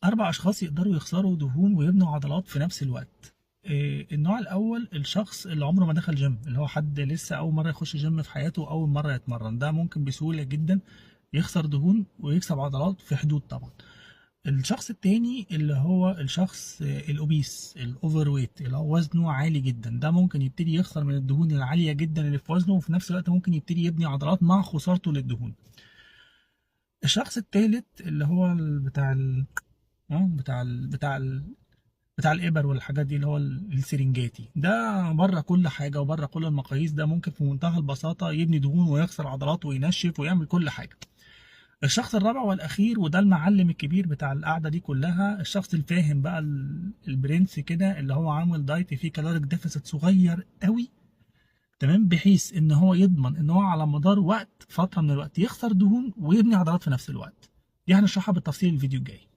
أربع أشخاص يقدروا يخسروا دهون ويبنوا عضلات في نفس الوقت. النوع الأول الشخص اللي عمره ما دخل جيم، اللي هو حد لسه أول مرة يخش جيم في حياته وأول مرة يتمرن، ده ممكن بسهولة جدا يخسر دهون ويكسب عضلات في حدود طبعا. الشخص التاني اللي هو الشخص ال obese ال overweight، اللي هو وزنه عالي جدا، ده ممكن يبتدي يخسر من الدهون العالية جدا اللي في وزنه، وفي نفس الوقت ممكن يبتدي يبني عضلات مع خسارته للدهون. الشخص التالت اللي هو بتاع ال آه، بتاع ال بتاع ال بتاع الابر والحاجات دي، اللي هو السرنجاتي، ده بره كل حاجة وبره كل المقاييس، ده ممكن في منتهى البساطة يبني دهون ويخسر عضلات وينشف ويعمل كل حاجه. الشخص الرابع والاخير، وده المعلم الكبير بتاع القعدة دي كلها، الشخص الفاهم بقى البرنس كده، اللي هو عامل diet فيه caloric deficit صغير قوي، تمام، بحيث ان هو يضمن ان هو على مدار وقت فترة من الوقت يخسر دهون ويبني عضلات في نفس الوقت. دي هنشرحها بالتفصيل الفيديو الجاي.